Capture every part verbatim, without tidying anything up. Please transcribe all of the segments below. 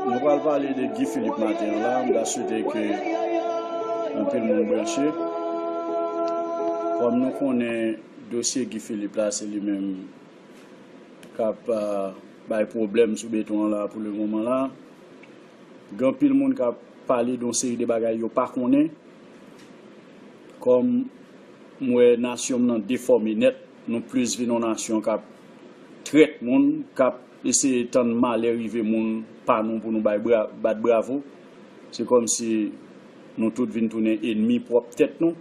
Nou pral pale de Guy Philippe maten an la, m ta swete ke anpil moun branche. Kòm nou konnen dosye Guy Philippe la, se li menm k ap, ah, bay pwoblèm sou beton an la pou le moman la. Gen anpil moun k ap pale de yon seri de bagay yo pa konnen. Kòm m wè nasyon m nan defòme nèt, nou plis vin yon nasyon k ap trèt moun, k ap eseye tann malè rive moun pa nou pou nou bay bra-, bat bravo. Se kòmsi nou tout vin tounen enmi pwòp tèt nou.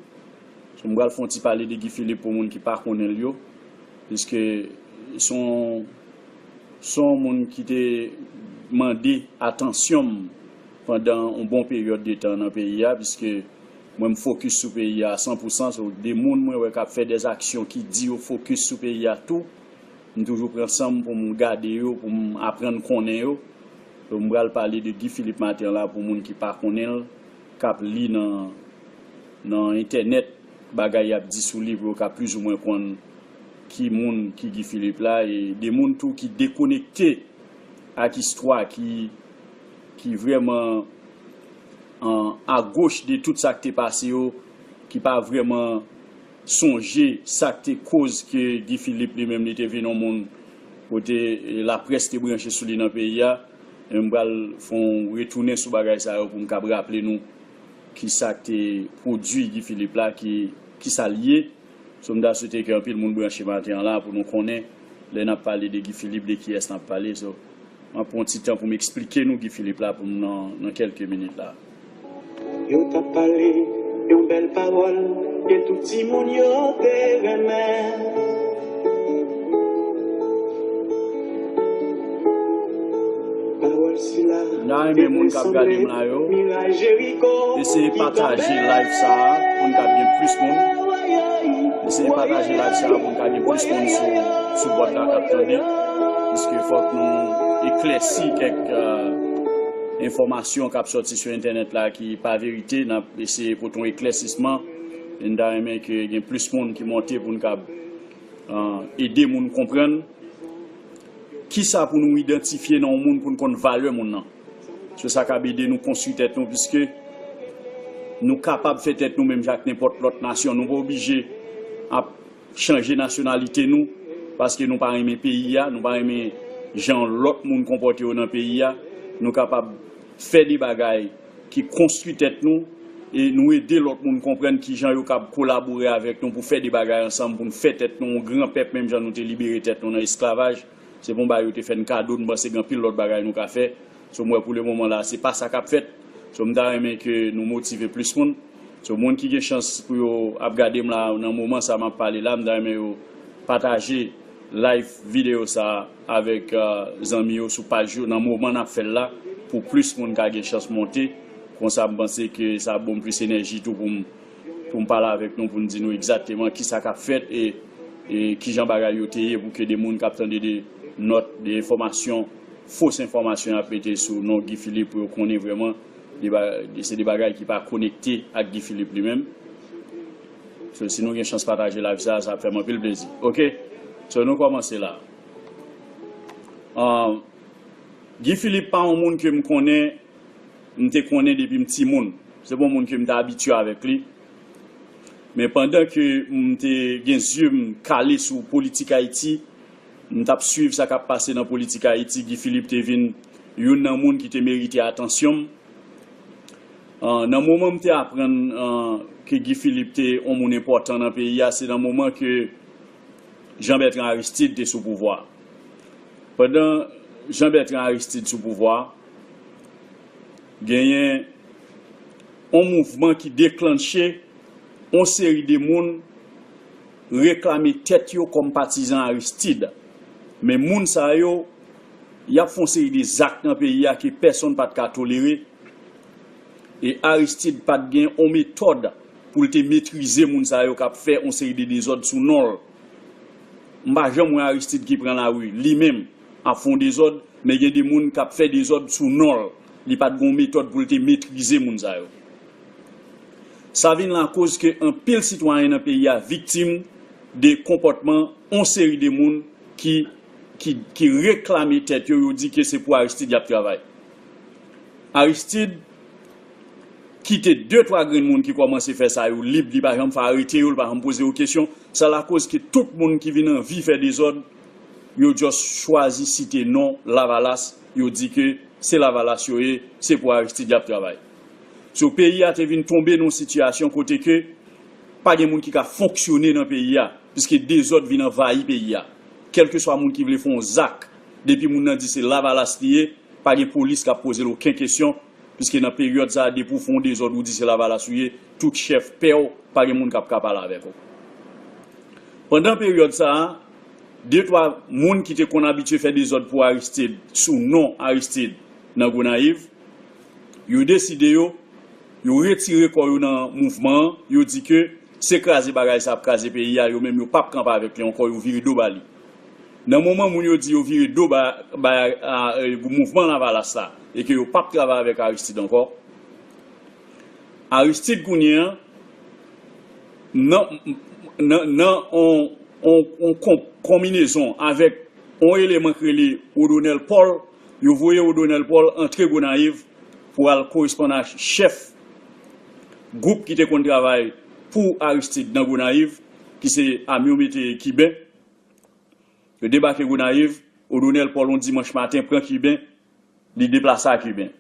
So, m pral fè yon ti pale de Guy Philippe pou moun ki pa konnen l yo, piske se yon, se yon moun ki te mande atansyon m pandan yon bon peryòd de tan nan peyi a, piske mwen, m fokis sou peyi a san pou san. So, de moun mwen wè k ap fè dèzaksyon ki di yo fokis sou peyi a tou, m toujou pran san m pou m gade yo, pou m aprann konnen yo. So, m pral pale de Guy Philippe maten an la pou moun ki pa konnen l, k ap li nan, nan entènèt, bagay y ap di sou li pou yo ka plizoumwen konn ki moun ki Guy Philippe la, e de moun tou ki dekonekte ak istwa, ki, ki vrèman, an, agoch de tout sa k te pase yo, ki pa vrèman sonje sa k te koz ke Guy Philippe li menm li te vin yon moun kote, e, laprès te branche sou li nan peyi a. E m pral fè yon retounen sou bagay sa yo pou m kab raple nou ki sa k te pwodui Guy Philippe la, ki, ki sa l ye. So, m ta swete ke anpil moun branche maten an la pou nou konnen lè n ap pale de Guy Philippe, de kiyès n ap pale. So, m ap pran ti tan pou m eksplike nou Guy Philippe la pou m nan, nan kèlke minit la. Yo t ap pale yon bèl pawòl ke tout timoun yo te renmen. Pawòl sila. M ta renmen moun k ap gade m la yo eseye pataje live sa a pou n kab gen plis moun. Eseye pataje live sa a pou n ka gen plis moun sou, sou bòd la k ap tande. Piske fòk nou eklèsi kèk, euh, enfòmasyon k ap sòti sou entènèt la ki pa verite. N ap eseye pote yon eklèsisman. E n ta renmen ke gen plis moun ki monte pou n kab, euh, ede moun konprann kisa pou nou idantifye nan yon moun pou n konn valè moun nan. Se sa k ap ede nou konstwi tèt nou, piske nou kapab fè tèt nou menm jan ak nenpòt lòt nasyon. Nou pa oblije ap chanje nasyonalite nou paske nou pa renmen peyi a, nou pa renmen jan lòt moun konpòte yo nan peyi a. Nou kapab fè de bagay ki konstwi tèt nou e nou ede lòt moun konprann kijan yo kab kolabore avèk nou pou fè de bagay ansanm, pou n fè tèt nou yon gran pèp, menm jan nou te libere tèt nou nan esklavaj. Se pa yon bagay yo te fè n kado, m panse gen anpil lòt bagay nou ka fè. So, m wè pou le moman la, se pa sa k ap fèt. So, m ta renmen ke nou motive plis moun. So, moun ki gen chans pou yo ap gade m la nan moman sa m ap pale la, m ta renmen yo pataje live videyo sa avèk, euh, zanmi yo sou paj yo nan moman n ap fè l la, pou plis moun ka gen chans monte. Konsa, m panse ke sa ap ban m plis enèji tou pou m, pou m pale avèk nou, pou n di nou egzakteman kisa k ap fèt e, e kijan bagay yo te ye, pou ke de moun k ap tande de nòt, de enfòmasyon, fos enfòmasyon y ap mete sou non Guy Philippe, pou yo konnen vrèman de ba-, de, se de bagay ki pa konekte ak Guy Philippe li menm. So, si nou gen chans pataje live sa, sa ap fè m anpil plezi. Oke? So, nou kòmanse la. Ah, Guy Philippe pa yon moun ke m konnen, m te konnen depi m timoun. Se pa yon moun ke m te abitye avèk li. Men pandan ke m te gen zye m kale sou politik Ayiti, m t ap swiv sa k ap pase nan politik Ayiti, Guy Philippe te vin youn nan moun ki te merite atansyon m. Ah, nan moman m te aprann, ah, ke Guy Philippe te yon moun enpòtan nan peyi a, se nan moman ke Jean Bertrand Aristide te sou pouvwa. Pandan Jean Bertrand Aristide sou pouvwa, genyen yon mouvman ki deklanche yon seri de moun reklame tèt yo kòm patizan Aristide. Men moun sa yo, y ap fè yon seri de zak nan peyi a ke pèsonn pa t ka tolere. E Aristide pa t gen yon metòd pou l te metrize moun sa yo k ap fè yon seri de dezòd sou non l. M pa janm wè Aristide ki pran lari, li menm, ap fè yon dezòd, men gen de moun k ap fè dezòd sou non l. Li pa t gen yon metòd pou l te metrize moun sa yo. Sa vin lakoz ke anpil sitwayen nan peyi a viktim de konpòtman yon seri de moun ki ki, ki reklame tèt yo, yo di ke se pou Aristide y ap travay. Aristide kite de twa grenn moun ki kòmanse fè sa yo lib, li pa janm fè arete yo, li pa janm poze yo kesyon. Sa lakoz ke tout moun ki vin anvi fè dezòd, yo just chwazi site non Lavalas, yo di ke se Lavalas yo ye, se pou Aristide y ap travay. So, peyi a te vin tonbe nan yon sitiyasyon kote ke pa gen moun ki ka fonksyone nan peyi a, piske dezòd vin anvayi peyi a. Kèlkeswa moun ki vle fè yon zak, depi moun nan di se Lavalas li ye, pa gen polis k ap poze l okenn kesyon, piske nan peryòd sa a, depi w fè yon dezòd, ou di se Lavalas ou ye, tout chèf pè w, pa gen moun k ap ka pale avèk ou. Pandan peryòd sa a, de twa moun ki te konn abitye fè dezòd pou Aristide, sou non Aristide, nan Gonayiv, yo deside yo, yo retire kò yo nan mouvman an, yo di ke se kraze bagay sa ap kraze peyi a, yo menm yo p ap kanpe avèk li ankò, yo vire do ba li. Nan moman moun yo di yo vire do ba, ba, a, e, mouvman Lavalas la, e ke yo p ap travay avèk Aristide ankò, Aristide kounye an, nan, nan, nan on, on, on kon-, konminezon avèk on eleman k rele Odonel Paul, yo voye Odonel Paul antre Gonayiv pou al koresponn a chèf gwoup ki te konn travay pou Aristide nan Gonayiv, ki se Amiot Métayer Kiben. Yo debake Gonayiv, Odonel Paul on dimanch maten pran Kiben, li deplase a Kiben.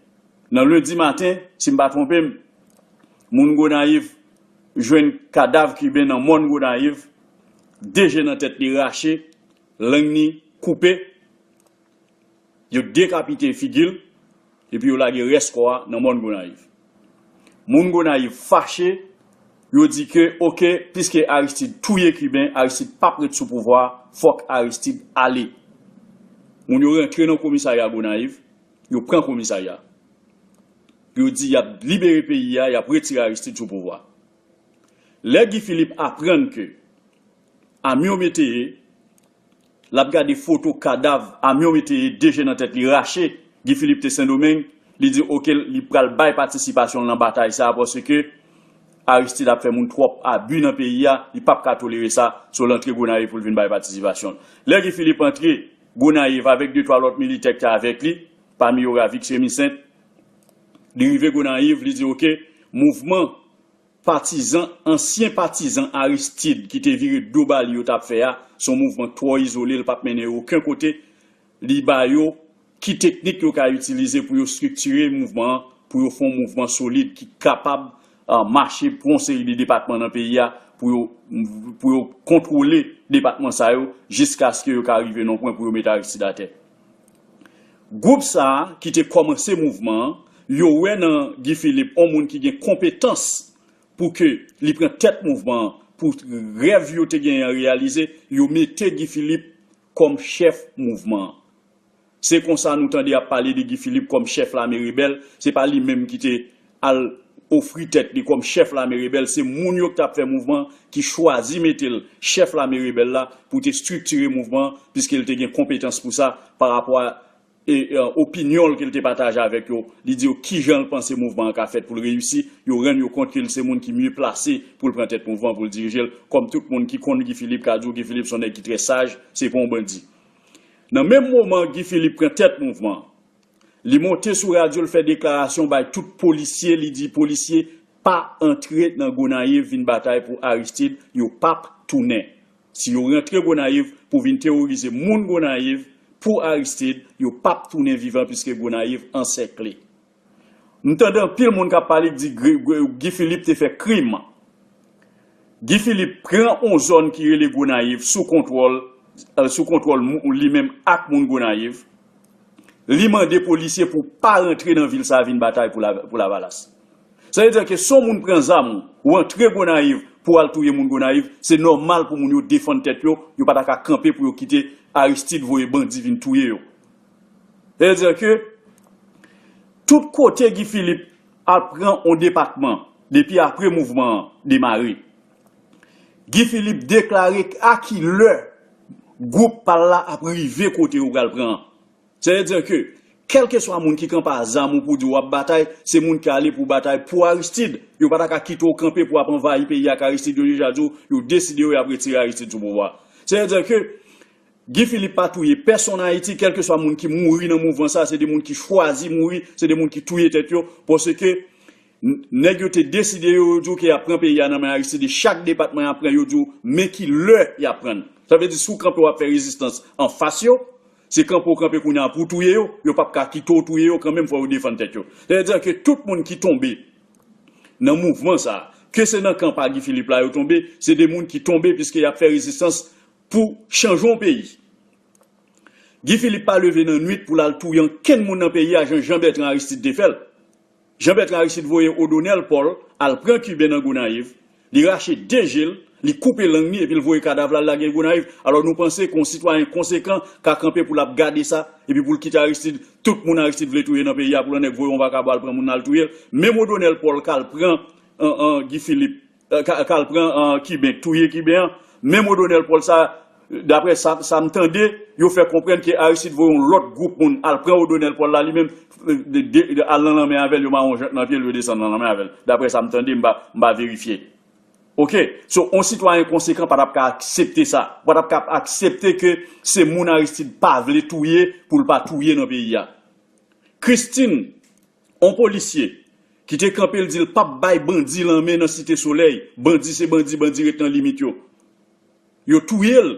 Nan lendi maten, si m pa twonpe m, moun Gonayiv jwenn kadav Kiben nan mòn Gonayiv, de je nan tèt li rache, lang ni koupe, yo dekapite figi l, epi yo lage rès kò a nan mòn Gonayiv. Moun Gonayiv fache, yo di ke, oke, piske Aristide touye Kiben, Aristide p ap ret sou pouvwa a, fòk Aristide ale. Moun yo rantre nan komisarya Gonayiv, yo pran komisarya. Yo di y ap libere peyi a, y ap retire Aristide sou pouvwa. Lè Guy Philippe aprann ke Amiot Métayer, l ap gade foto kadav Amiot Métayer, de je nan tèt li rache, Guy Philippe te Sendomeng, li di oke, li pral bay patisipasyon l nan batay sa a, paske Aristide ap fè moun twòp abi nan peyi a, li p ap ka tolere sa, so l antre Gonayiv pou l vin bay patisipasyon l. Lè Guy Philippe antre Gonayiv avèk de twa lòt militè ki te avèk li, pami yo Ravix Remisent, li rive Gonayiv, li di oke, mouvman patizan, ansyen patizan Aristide ki te vire do ba li yo t ap fè a, se yon mouvman twò izole, l p ap mennen yo okenn kote. Li ba yo ki teknik yo ka itilize pou yo estriktire mouvman an, pou yo fè yon mouvman solid ki kapab, a, mache pou yon seri de depatman nan peyi a, pou yo, pou yo kontwole depatman sa yo, jiskaske yo ka rive nan yon pwen pou yo mete Aristide atè. Gwoup sa a ki te kòmanse mouvman an, yo wè nan Guy Philippe yon moun ki gen konpetans pou ke li pran tèt mouvman an, pou rèv yo te genyen an reyalize, yo mete Guy Philippe kòm chèf mouvman an. Se konsa nou tande y ap pale de Guy Philippe kòm chèf lame rebèl, se pa li menm ki te al ofri tèt li kòm chèf lame rebèl, se moun yo ki t ap fè mouvman ki chwazi mete l chèf lame rebèl la pou te estriktire mouvman, piske l te gen konpetans pou sa, pa rapò a e, e, opinyon l ke l te pataje avèk yo. Li di yo kijan l panse mouvman an ka fèt pou l reyisi. Yo rann yo kont ke l se moun ki mye plase pou l pran tèt mouvman, pou l dirije l. Kòm tout moun ki konn Guy Philippe ka di w, Guy Philippe se yon nèg ki trè saj, se pa yon bandi. Nan menm moman Guy Philippe pran tèt mouvman, li monte sou radyo, l fè deklarasyon bay tout polisye, li di polisye pa antre nan Gonayiv vin batay pou Aristide, yo p ap tounen. Si yo rantre Gonayiv pou vin teworize moun Gonayiv pou Aristide, yo p ap tounen vivan piske Gonayiv ansèkle. M tande anpil moun k ap pale k di Gre-, Gre-, Guy Philippe te fè krim. Guy Philippe pran yon zòn ki rele Gonayiv sou kontwòl, e, sou kontwòl mou-, li menm ak moun Gonayiv. Li mande polisye pou pa rantre nan vil sa a vin batay pou la, pou Lavalas. Sa vle di ke si yon moun pran zam ou antre Gonayiv pou al touye moun Gonayiv, se nòmal pou moun yo defann tèt yo, yo pa ta ka kanpe pou yo kite Aristide voye bandi vin touye yo. Sa vle di ke tout kote Guy Philippe al pran yon depatman depi apre mouvman an demare, Guy Philippe deklare a ki lè gwoup pa l la ap rive kote yo pral pran an. Sa vle di ke, kèlkeswa moun ki kanpe a zam ou pou di w ap batay, se moun ki ale pou batay pou Aristide. Yo pa ta ka kite w kanpe pou w ap anvayi peyi a ak Aristide. Yo deja di w, yo deside yo y ap retire Aristide sou pouvwa. Sa vle di ke, Guy Philippe pa touye pèsonn Ayiti, kèlkeswa moun ki mouri nan mouvman sa, se de moun ki chwazi mouri, se de moun ki touye tèt yo, paske n- nèg yo te deside yo, yo di w ke y ap pran peyi a nan men Aristide, e chak depatman y ap pran, yo di w men ki lè y ap pran l. Sa vle di, si w kanpe w ap fè rezistans anfas yo, se kanpe w kanpe kounye a pou w touye yo, yo p ap ka kite w touye yo kanmenm, fò yo defann tèt yo. Sètadi ke tout moun ki tonbe nan mouvman sa, ke se nan kan pa Guy Philippe la yo tonbe, se de moun ki tonbe piske y ap fè rezistans pou chanje yon peyi. Guy Philippe pa leve nan nwit pou l al touye ankenn moun nan peyi a, jan Jean Bertrand Aristide te fè l. Jean Bertrand Aristide voye Odonel Paul al pran Kiben nan Gonayiv, li rache de je l, li koupe lang li, epi l voye kadav la, l lage l Gonayiv. Alò, nou panse ke yon sitwayen konsekan ka kanpe pou l ap gade sa, epi pou l kite Aristide, tout moun Aristide vle touye nan peyi a, pou l annik voye yon vakabon al pran moun nan al touye l? Menm Odonel Paul k al pran an, an, Guy Philippe, eh, k al pran an, Kiben, k touye Kiben an, menm Odonel Paul sa, daprè sa, sa m tande, yo fè konprann ke Aristide voye yon lòt gwoup moun al pran Odonel Paul la, li menm, eh, de, de, de, al nan lanmè avè l, yo mare yon jant nan pye l, yo desann nan lanmè avè l. Daprè sa m tande, m pa, m pa verifye. Oke? So, yon sitwayen konsekan pa t ap ka aksepte sa. Pa t ap ka aksepte ke se moun Aristide pa vle touye pou l pa touye nan peyi a. Christine, yon polisye ki te kanpe, l di l p ap bay bandi lanmen nan Site Solèy. Bandi se bandi, bandi ret nan limit yo. Yo touye l.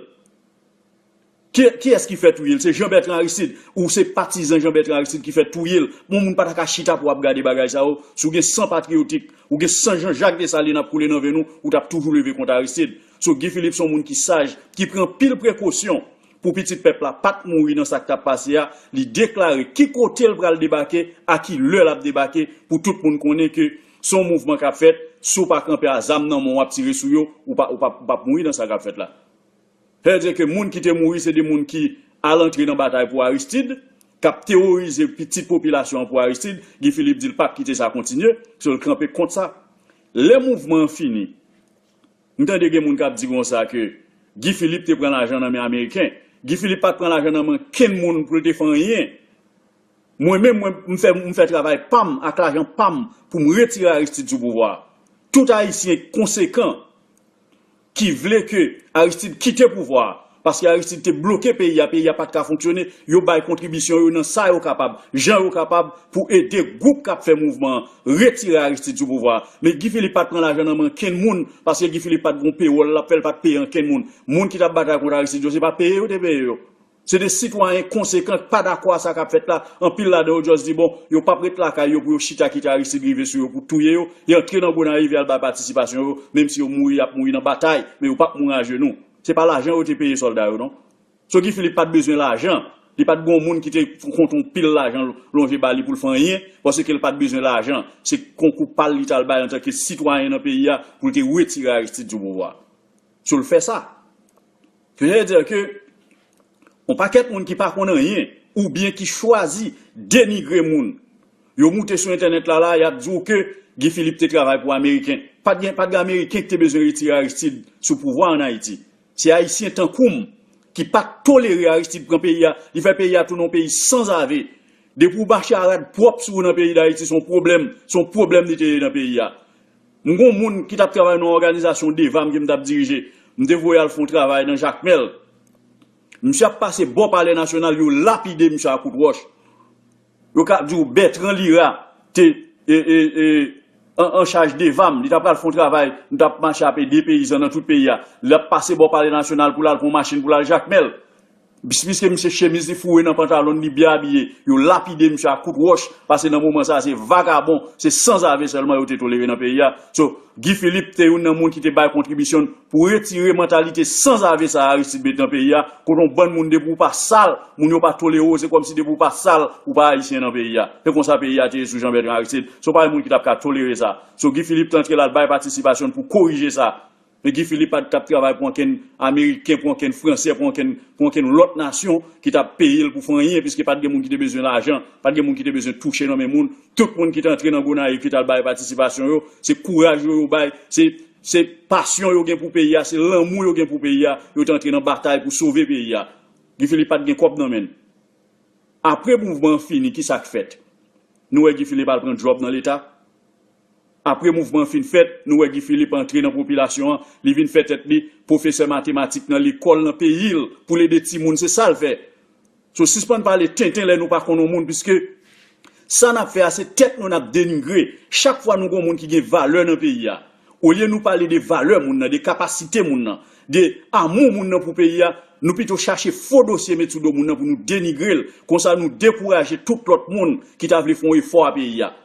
Ki, kiyès ki fè touye l? Se Jean Bertrand Aristide. Ou se patizan Jean Bertrand Aristide ki fè touye l. Bon, moun pa ta ka chita pou ap gade bagay sa yo. Si w gen san patriyotik, ou gen san Jean Jacques Dessalines ap koule nan venn ou, ou t ap toujou leve kont Aristide. So, Guy Philippe se yon moun ki saj, ki pran pil prekosyon pou pitit pèp la pa t mouri nan sa k t ap pase a. Li deklare ki kote l pral debake, a ki lè l ap debake, pou tout moun konnen ke se yon mouvman k ap fèt. Si w pa kanpe a zam nan men w, w ap tire sou yo, ou pa, ou pa, ou p ap mouri nan sa k ap fèt la. Sètadi ke moun ki te mouri, se de moun ki al antre nan batay pou Aristide, k ap teworize pitit popilasyon an pou Aristide. Guy Philippe di l p ap kite sa kontinye, so l kanpe kont sa. Lè mouvman an fini, m tande gen moun k ap di konsa ke Guy Philippe te pran lajan nan men Ameriken. Guy Philippe pa t pran lajan nan men kenn moun pou l te fè anyen. Mwen menm, mwen, m fè, m fè travay pa m ak lajan pa m pou m retire Aristide sou pouvwa a. Tout Ayisyen konsekan ki vle ke Aristide kite pouvwa a, paske Aristide te bloke peyi a, peyi a pa t ka fonksyone, yo bay kontribisyon yo nan sa yo kapab, jan yo kapab, pou ede gwoup k ap fè mouvman an retire Aristide sou pouvwa a. Men Guy Philippe pa t pran lajan nan men kenn moun, paske Guy Philippe pa t gen yon pewòl l ap fè, l pa t peye ankenn moun. Moun ki t ap batay kont Aristide yo, se pa peye yo te peye yo. Se de sitwayen konsekan k pa dakò a sa k ap fèt la. Anpil ladan yo just di, bon, yo p ap ret lakay yo pou yo chita kite Aristide rive sou yo pou touye yo. Y antre nan Gonayiv, y al bay patisipasyon yo, menm si yo mouri, y ap mouri nan batay, men yo p ap mouri ajenou. Se pa lajan yo te peye sòlda yo, non. So Guy Philippe pa t bezwen lajan. Li pa t gen yon moun ki te konte yon pil lajan lonje ba li pou l fè anyen, paske l pa t bezwen lajan. Se konkou pa l li t al bay antanke sitwayen nan peyi a pou l te retire Aristide sou pouvwa a. So l fè sa. Sètadi ke yon pakèt moun ki pa konn anyen, oubyen ki chwazi denigre moun, yo moute sou entènèt la, la, y ap di w ke Guy Philippe te travay pou Ameriken. Pa t gen, pa t gen Ameriken ki te bezwen retire Aristide sou pouvwa ann Ayiti. Se Ayisyen tankou m ki pa t tolere Aristide pran peyi a, li fè peyi a tounen yon peyi sanzave. Depi w mache a rad pwòp sou ou nan peyi Dayiti, se yon pwoblèm, se yon pwoblèm li te ye nan peyi a. M gon moun ki t ap travay nan yon òganizasyon DEVA m ke m t ap dirije. M te voye al fè yon travay nan Jakmèl. Misye ap pase bò Palè Nasyonal, yo lapide misye a kout wòch. Yo ka di w Bertrand Lira te e, e, e, an, an chaj DEVA m, li t ap pral fè yon travay, m t ap mache ap ede peyizan nan tout peyi a. L ap pase bò Palè Nasyonal pou l al pran yon machin pou l al Jakmèl. Piske misye chemiz li foure nan pantalon l, li byen abiye, yo lapide misye a kout wòch, paske nan moman sa a se vagabon, se sanzave sèlman yo te tolere nan peyi a. So, Guy Philippe te youn nan moun ki te bay kontribisyon l pou retire mantalite sanzave sa a Aristide mete nan peyi a, kote yon bann moun depi w pa sal, moun yo pa tolere w, se kòmsi depi w pa sal, ou pa ayisyen nan peyi a. Se konsa peyi a te ye sou Jean Bertrand Aristide. Se yon parèy moun ki t ap ka tolere sa. So, Guy Philippe te antre la, l bay patisipasyon l pou korije sa. Men Guy Philippe pa t ap travay pou ankenn Ameriken, pou ankenn Fransè, pou ankenn, pou ankenn lòt nasyon ki t ap peye l pou fè anyen, piske pa t gen moun ki te bezwen lajan, pa t gen moun ki te bezwen touche nan men moun. Tout moun ki te antre nan Gonayiv, ki t al bay patisipasyon yo, se kouraj yo yo bay, se, se pasyon yo gen pou peyi a, se lanmou yo gen pou peyi a, yo te antre nan batay pou sove peyi a. Guy Philippe pa t gen kòb nan men l. Apre mouvman an fini, ki sa k fèt? Nou wè Guy Philippe al pran djòb nan Leta. Apre mouvman an fin fèt, nou wè Guy Philippe antre nan popilasyon an, li vin fè tèt li pwofesè matematik nan lekòl nan peyi l pou l ede timoun, se sa l fè. So, sispann pale tenten lè nou pa konn yon moun, piske sa n ap fè a, se tèt nou n ap denigre. Chak fwa nou gen yon moun ki gen valè nan peyi a, olye nou pale de valè moun nan, de kapasite moun nan, de amou moun nan pou peyi a, nou pito chache fo dosye met sou do moun nan pou nou denigre l. Konsa, nou dekouraje tout lòt moun ki ta vle fè yon efò a peyi a.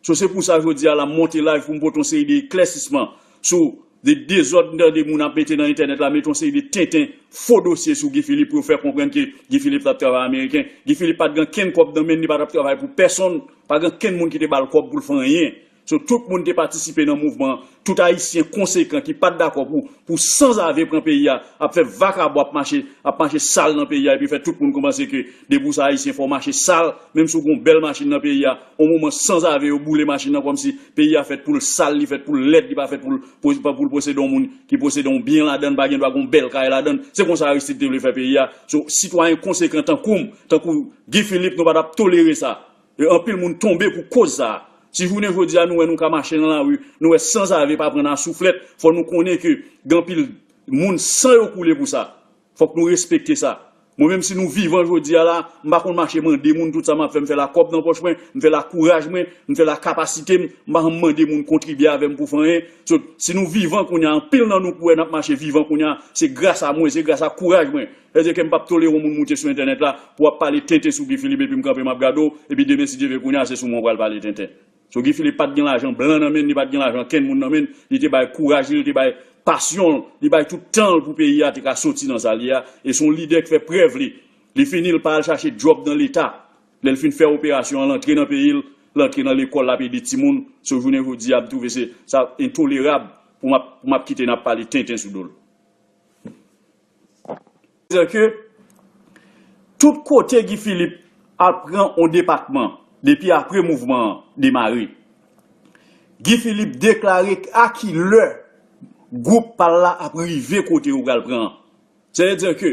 So, se pou sa, jodi a la, m monte live pou m pote yon seri de eklèsisman sou de dezòd m tande moun ap mete nan entènèt la, mete yon seri de tenten, fo dosye sou Guy Philippe pou yo fè konprann ke Guy Philippe t ap travay ameriken. Guy Philippe pa t gen kenn kòb nan men l, li pa t ap travay pou pèsonn, pa gen kenn moun ki te ba l kòb pou l fè anyen. So, tout moun te patisipe nan mouvman an, tout Ayisyen konsekan ki pa t dakò pou, pou sanzave pran peyi a, ap fè vakabon, ap mache, ap mache sal nan peyi a, epi fè tout moun konpanse ke depi w se Ayisyen, fò w mache sal, menm si w gen yon bèl machin nan peyi a, yon moman sanzave yo boule machin nan kòmsi peyi a fèt pou l sal, li fèt pou l lèd, li pa fèt pou l, pou, pou l posede yon moun ki posede yon byen ladan l, pa gen dwa gen yon bèl kay ladan l. Se konsa Aristide te vle fè peyi a. So, sitwayen konsekan tankou m, tankou Guy Philippe, nou pa t ap tolere sa. E anpil moun tonbe pou koz sa a. Si jounen jodi a nou wè nou ka mache nan lari, nou wè sanzave pa pran nan souflèt, fò nou konnen ke gen anpil moun san yo koule pou sa. Fòk nou respekte sa. Mwen menm si nou vivan jodi a la, m pa konn mache mande moun tout sa m ap fè, m fè l ak kòb nan pòch mwen, m fè l ak kouraj mwen, m fè l ak kapasite m, m pa janm mande moun kontribye avè m pou fè anyen. So, si nou vivan kounye a, anpil nan nou k wè n ap mache vivan kounye a, se gras a mwen, se gras a kouraj mwen. Sètadi ke m p ap tolere yon moun moute sou entènèt la pou w ap pale tenten sou Guy Philippe epi m kanpe m ap gade w, epi demen si Dye vle kounye a se sou mwen w pral pale tenten. So Guy Philippe pa t gen lajan blan nan men l, li pa t gen lajan kenn moun nan men l, li te bay kouraj li, li te bay pasyon l, li bay tout tan l pou peyi a te ka soti nan sa l ye a, e se yon lidè k fè prèv li. Li fini l pa al chache djòb nan leta. Lè l fin fè operasyon an, l antre nan peyi l, l antre nan lekòl, l ap ede timoun. So jounen jodi a, m twouve se sa entolerab pou m ap, pou m ap kite n ap pale tenten sou do l. Sètadi ke tout kote Guy Philippe al pran yon depatman depi apre mouvman an demare, Guy Philippe deklare a ki lè gwoup pa l la ap rive kote yo pral pran an. Sètadi ke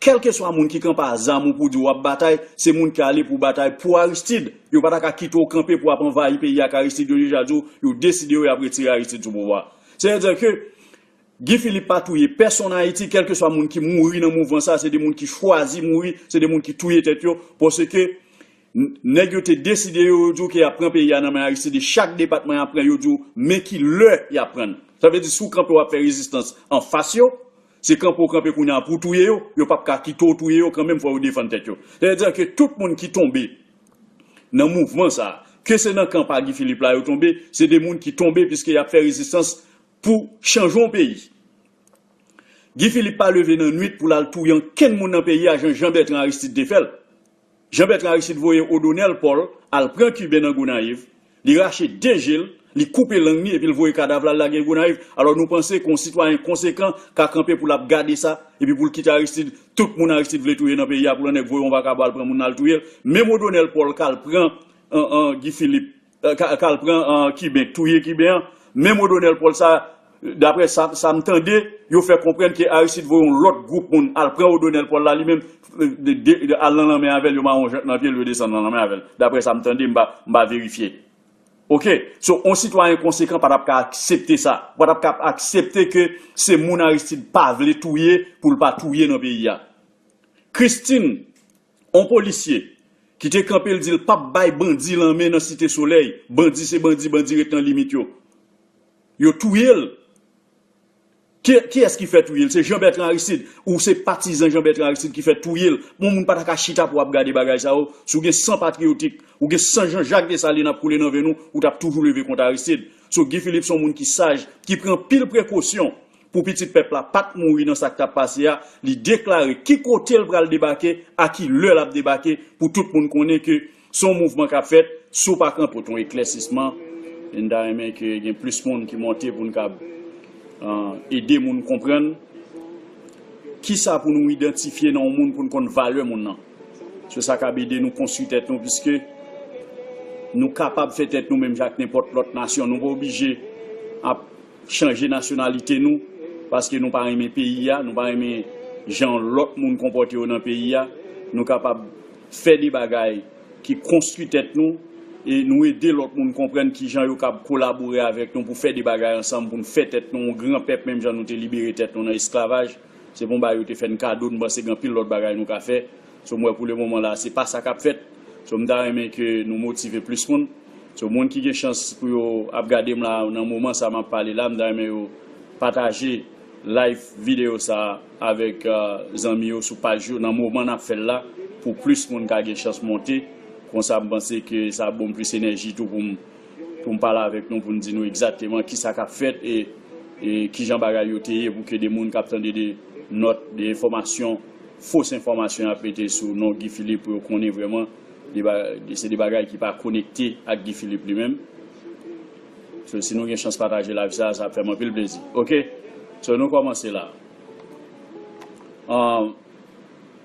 kèlkeswa moun ki kanpe a zam ou pou di w ap batay, se moun ki ale pou batay pou Aristide. Yo pa ta ka kite w kanpe pou w ap anvayi peyi ak Aristide, yo deja di w, yo deside yo y ap retire Aristide sou pouvwa. Sètadi ke Guy Philippe pa touye pèsonn Ayiti, kèlkeswa moun ki mouri nan mouvman sa, se de moun ki chwazi mouri, se de moun ki touye tèt yo, paske n-, nèg yo te deside yo, yo di w ke y ap pran peyi a nan men Aristide, e chak depatman y ap pran, yo di w men ki lè y ap pran l. Sa vle di, si w kanpe w ap fè rezistans anfas yo, se kanpe w kanpe kounye a pou w touye yo, yo p ap ka kite w touye yo kanmenm, fò yo defann tèt yo. Sètadi ke tout moun ki tonbe nan mouvman sa, ke se nan kan pa Guy Philippe la yo tonbe, se de moun ki tonbe piske y ap fè rezistans pou chanje yon peyi. Guy Philippe pa leve nan nwit pou l al touye ankenn moun nan peyi a jan Jean Bertrand Aristide te fè l. Jean Bertrand Aristide voye Odonel Paul al pran Kiben nan Gonayiv, li rache de je l, li koupe lang li epi l voye kadav la, l lage l Gonayiv. Alò nou panse ke yon sitwayen konsekan ka kanpe pou l ap gade sa, epi pou l kite Aristide, tout moun Aristide vle touye nan peyi a, pou l annik voye yon vakabon al pran moun nan al touye l. Menm Odonel Paul k al pran, an, an, Guy Philippe, eh, ka, k al pran, eh, Kiben, k touye Kiben an, menm Odonel Paul sa, daprè sa, sa m tande, yo fè konprann ke Aristide voye yon lòt gwoup moun al pran Odonel Paul la, li menm, eh, de, de, de, al nan lanmè avè l, yo mare yon jant nan pye l, yo desann nan lanmè avè l. Daprè sa m tande, m pa, m pa verifye. Oke? So, yon sitwayen konsekan pa t ap ka aksepte sa. Pa t ap ka aksepte ke se moun Aristide pa vle touye pou l pa touye nan peyi a. Christine, yon polisye ki te kanpe, l di l p ap bay bandi lanmen nan Site Solèy. Bandi se bandi, bandi ret nan limit yo. Yo touye l. Ki, kiyès ki fè touye l? Se Jean Bertrand Aristide. Ou se patizan Jean Bertrand Aristide ki fè touye l. Bon, moun pa ta ka chita pou w ap gade bagay sa yo. Si w gen san patriyotik, ou gen san Jean Jacques Dessalines ap koule nan venn ou, ou t ap toujou leve kont Aristide. So, Guy Philippe se yon moun ki saj, ki pran pil prekosyon pou pitit pèp la pa t mouri nan sa k t ap pase a, li deklare ki kote l pral debake, a ki lè l ap debake, pou tout moun konnen ke se yon mouvman k ap fèt, si w pa kanpe. Pote yon eklèsisman, e n ta renmen ke gen plis moun ki monte pou n kab, ah, ede moun konprann kisa pou nou idantifye nan yon moun pou n konn valè moun nan. Se sa k ap ede nou konstwi tèt nou, piske nou kapab fè tèt nou menm jan ak nenpòt lòt nasyon. Nou pa oblije ap chanje nasyonalite nou, paske nou pa renmen peyi a, nou pa renmen jan lòt moun konpòte yo nan peyi a. Nou kapab fè de bagay ki konstwi tèt nou, E nou ede lòt moun konprann kijan yo kab kolabore avèk nou pou fè de bagay ansanm, pou n fè tèt nou yon gran pèp, menm jan nou te libere tèt nou nan esklavaj. Se pa yon bagay yo te fè n kado, m panse gen anpil lòt bagay nou ka fè. So, m wè pou le moman la, se pa sa k ap fèt. So, m ta renmen ke nou motive plis moun. So, moun ki gen chans pou yo ap gade m la, nan moman sa m ap pale la, m ta renmen yo pataje live videyo sa avèk, euh, zanmi yo sou paj yo nan moman n ap fè l la, pou plis moun ka gen chans monte. Konsa, m panse ke sa ap ban m plis enèji tou pou m, pou m pale avèk nou, pou n di nou egzakteman kisa k ap fèt e, e kijan bagay yo te ye, pou ke de moun k ap tande de nòt, de enfòmasyon, fos enfòmasyon y ap mete sou non Guy Philippe, pou yo konnen vrèman de ba-, de, se de bagay ki pa konekte ak Guy Philippe li menm. So, si nou gen chans pataje live sa, sa ap fè m anpil plezi. Oke? So, nou kòmanse la. Um,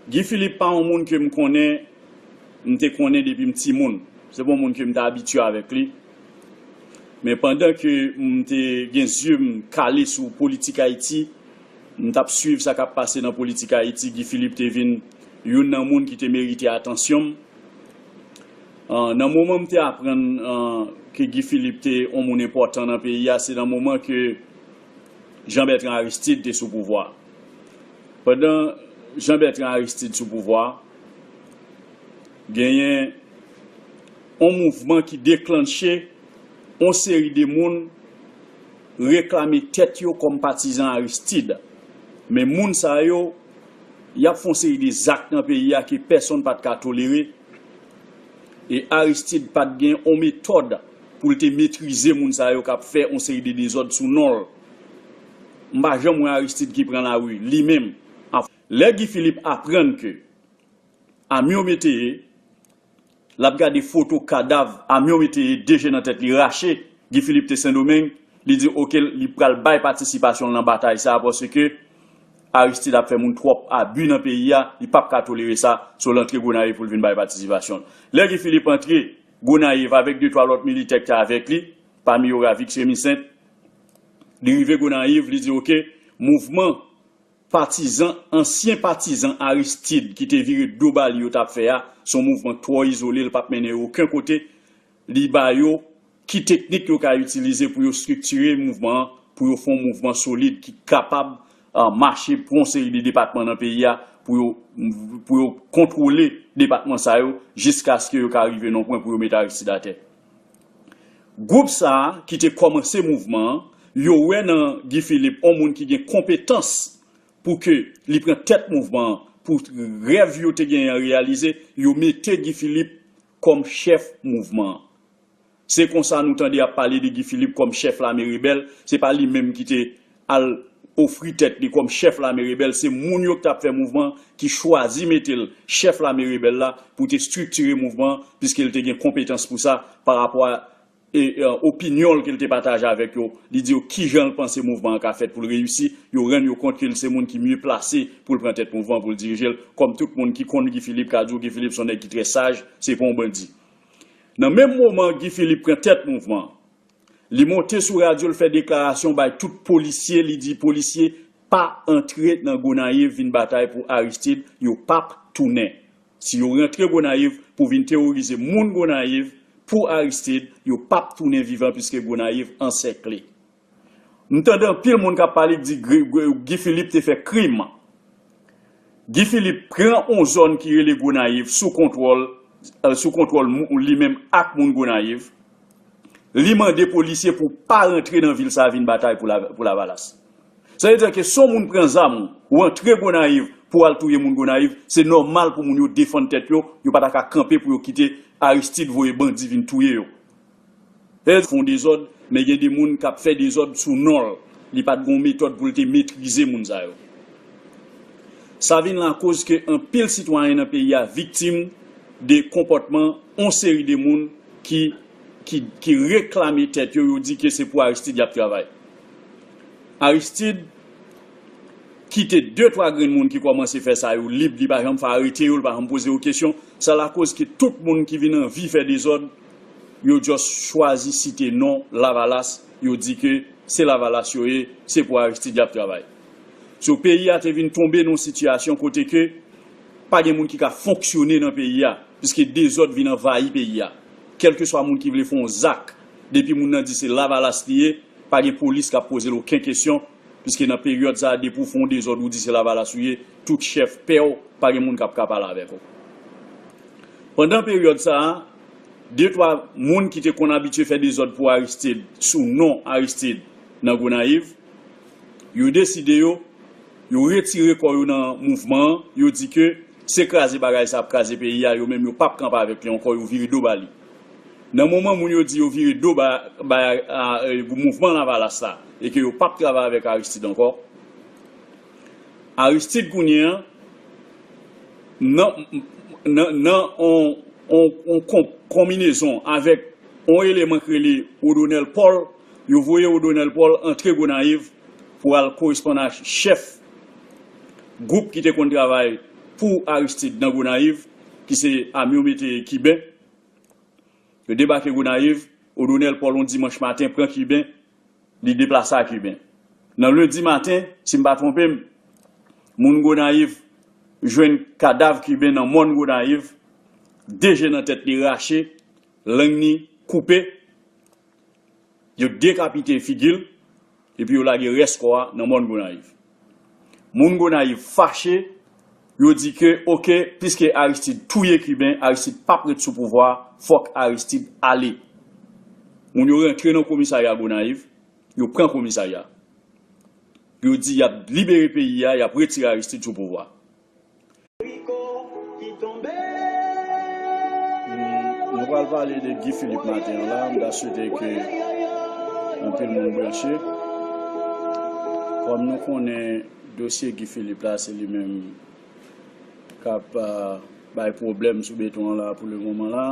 Guy Philippe pa yon moun ke m konnen, m te konnen depi m timoun. Se pa yon moun ke m te abitye avèk li. Men pandan ke m te gen zye m kale sou politik Ayiti, m t ap swiv sa k ap pase nan politik Ayiti, Guy Philippe te vin youn nan moun ki te merite atansyon m. Ah, nan moman m te aprann, ah, ke Guy Philippe te yon moun enpòtan nan peyi a, se nan moman ke Jean Bertrand Aristide te sou pouvwa. Pandan Jean Bertrand Aristide sou pouvwa, genyen yon mouvman ki deklanche yon seri de moun reklame tèt yo kòm patizan Aristide. Men moun sa yo, y ap fè yon seri de zak nan peyi a ke pèsonn pa t ka tolere. E Aristide pa t gen yon metòd pou l te metrize moun sa yo k ap fè yon seri de dezòd sou non l. M pa janm wè Aristide ki pran lari, li menm. Lè Guy Philippe aprann ke Amiot Métayer, l ap gade foto kadav Amiot Métayer, de je nan tèt li rache, Guy Philippe te Sendomeng, li di, oke, li pral bay patisipasyon l nan batay sa a, paske Aristide ap fè moun twòp abi nan peyi a, li p ap ka tolere sa, so l antre Gonayiv pou l vin bay patisipasyon l. Lè Guy Philippe antre Gonayiv avèk de twa lòt militè ki te avèk li, pami yo Ravix Remisent, li rive Gonayiv, li di, oke, mouvman patizan, ansyen patizan Aristide ki te vire do ba li yo t ap fè a, se yon mouvman twò izole, l p ap mennen yo okenn kote. Li ba yo ki teknik yo ka itilize pou yo estriktire mouvman an, pou yo fè yon mouvman solid ki kapab, ah, mache pou yon seri de depatman nan peyi a, pou yo, pou yo kontwole depatman sa yo, jiskaske yo ka rive nan yon pwen pou yo mete Aristide atè. Gwoup sa a ki te kòmanse mouvman an, yo wè nan Guy Philippe yon moun ki gen konpetans pou ke li pran tèt mouvman an, pou rèv yo te genyen an reyalize, yo mete Guy Philippe kòm chèf mouvman an. Se konsa nou tande y ap pale de Guy Philippe kòm chèf lame rebèl, se pa li menm ki te al ofri tèt li kòm chèf lame rebèl, se moun yo ki t ap fè mouvman ki chwazi mete l chèf lame rebèl la pou te estriktire mouvman an, piske l te gen konpetans pou sa, pa rapò a e, e, opinyon l ke l te pataje avèk yo, li di yo kijan l panse mouvman an ka fèt pou l reyisi, yo rann yo kont ke l se moun ki mye plase pou l pran tèt mouvman, pou l dirije l, kòm tout moun ki konn Guy Philippe ka di w, Guy Philippe se yon nèg ki trè saj, se pa yon bandi. Nan menm moman Guy Philippe pran tèt mouvman, li monte sou radyo, l fè deklarasyon bay tout polisye, li di polisye pa antre nan Gonayiv vin batay pou Aristide, yo p ap tounen. Si yo rantre Gonayiv pou vin teworize moun Gonayiv pou Aristide, yo p ap tounen vivan piske Gonayiv ansèkle. M tande anpil moun k ap pale k di Gre-, Gre-, Guy Philippe te fè krim. Guy Philippe pran yon zòn ki rele Gonayiv sou kontwòl, eh, sou kontwòl mou-, li menm ak moun Gonayiv. Li mande polisye pou pa rantre nan vil sa a vin batay pou la, pou Lavalas. Sa vle di ke si yon moun pran zam ou, ou antre Gonayiv pou al touye moun Gonayiv, se nòmal pou moun yo defann tèt yo, yo pa ta ka kanpe pou yo kite Aristide voye bandi vin touye yo. Fè yon dezòd, men gen de moun k ap fè dezòd sou non l. Li pa t gen yon metòd pou l te metrize moun sa yo. Sa vin lakoz ke anpil sitwayen nan peyi a viktim de konpòtman yon seri de moun ki, ki, ki reklame tèt yo, yo di ke se pou Aristide y ap travay. Aristide kite de twa grenn moun ki kòmanse fè sa yo lib, li pa janm fè arete yo, li pa janm poze yo kesyon. Sa lakoz ke tout moun ki vin anvi fè dezòd, yo just chwazi site non Lavalas, yo di ke se Lavalas yo ye, se pou Aristide y ap travay. So, peyi a te vin tonbe nan yon sitiyasyon kote ke pa gen moun ki ka fonksyone nan peyi a, piske dezòd vin anvayi peyi a. kèlkeswa moun ki vle fè yon zak, depi moun nan di se Lavalas li ye, pa gen polis k ap poze l okenn kesyon, piske nan peryòd sa a, depi w fè yon dezòd, ou di se Lavalas ou ye, tout chèf pè w, pa gen moun k ap ka pale avèk ou. Pandan peryòd sa a, de twa moun ki te konn abitye fè dezòd pou Aristide, sou non Aristide, nan Gonayiv, yo deside yo, yo retire kò yo nan mouvman an, yo di ke se kraze bagay sa ap kraze peyi a, yo menm yo p ap kanpe avèk li ankò, yo vire do ba li. Nan moman moun yo di yo vire do ba, ba a, e, mouvman Lavalas la, e ke yo p ap travay avèk Aristide ankò, Aristide kounye an, nan, nan, nan on, on, on kon-, konbinezon avèk on eleman k rele Odonel Paul, yo voye Odonel Paul antre Gonayiv pou al koresponn a chèf gwoup ki te konn travay pou Aristide nan Gonayiv, ki se Amiot Métayer Kiben. Yo debake Gonayiv, Odonel Paul yon dimanch maten pran Kiben, li deplase a Kiben. Nan lendi maten, si m pa twonpe m, moun Gonayiv jwenn kadav Kiben nan mòn Gonayiv, de je nan tèt li rache, lang ni koupe, yo dekapite figi l, epi yo lage rès kò a nan mòn Gonayiv. Moun Gonayiv fache, yo di ke, oke, piske Aristide touye Kiben, Aristide p ap ret sou pouvwa a, fòk Aristide ale. Moun yo rantre nan komisarya Gonayiv, yo pran komisarya. Yo di y ap libere peyi a, y ap retire Aristide sou pouvwa a. Nou pral pale de Guy Philippe maten an la, m ta swete ke anpil moun branche. Kòm nou konnen dosye Guy Philippe la, se li menm k ap, ah, bay pwoblèm sou beton an la pou le moman la.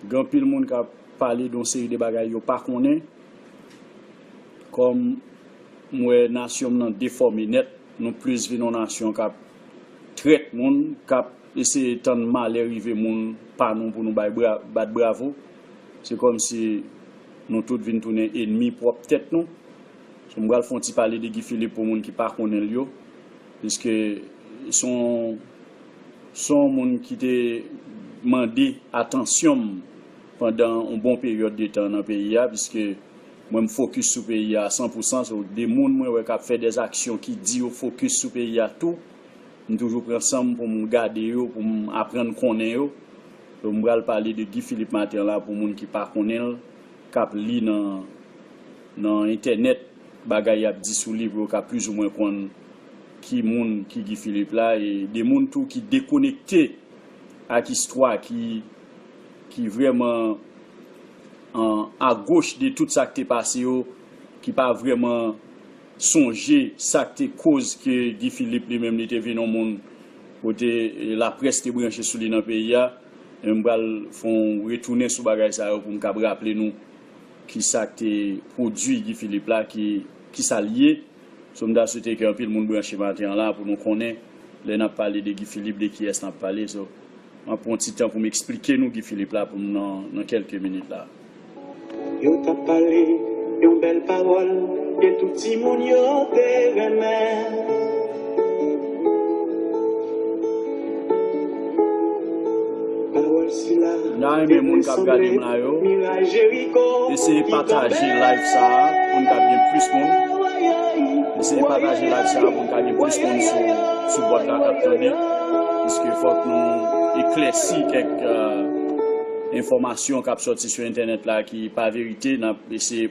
Gen anpil moun k ap pale de yon seri de bagay yo pa konnen. Kòm m wè nasyon m nan defòme nèt, nou plis vin yon nasyon k ap trèt moun, k ap eseye tann malè rive moun pa nou pou nou bay bra-, bat bravo. Se kòmsi nou tout vin tounen enmi pwòp tèt nou. So, m pral fè yon ti pale de Guy Philippe pou moun ki pa konnen l yo, piske se yon, se yon moun ki te mande atansyon m pandan yon bon peryòd de tan nan peyi a, piske mwen m fokis sou peyi a a san pou san. So, de moun mwen wè k ap fè dèzaksyon ki di yo fokis sou peyi a tou, m toujou pran san m pou m gade yo, pou m aprann konnen yo. So, m pral pale de Guy Philippe maten an la pou moun ki pa konnen l, k ap li nan, nan entènèt, bagay y ap di sou li pou yo ka plizoumwen konn ki moun ki Guy Philippe la, e de moun tou ki dekonekte ak istwa, ki, ki vrèman, an, agoch de tout sa k te pase yo, ki pa vrèman sonje sa k te koz ke Guy Philippe li menm li te vin yon moun kote, e, laprès te branche sou li nan peyi a. E m pral fè yon retounen sou bagay sa yo pou m kab raple nou kisa k te pwodui Guy Philippe la, ki, kisa l ye. So, m ta swete ke anpil moun branche maten an la pou nou konnen lè n ap pale de Guy Philippe, de kiyès n ap pale. So, m ap pran ti tan pou m eksplike nou Guy Philippe la pou m nan, nan kèlke minit la. Yo t ap pale yon bèl pawòl ke tout timoun yo te renmen. Pawòl sila. M ta renmen moun k ap gade m la yo eseye pataje live sa a pou n kab gen plis moun. Eseye pataje live sa a pou n ka gen plis moun sou, sou bòd la k ap tande. Piske fòk nou eklèsi kèk, euh, enfòmasyon k ap sòti sou entènèt la ki pa verite. N ap eseye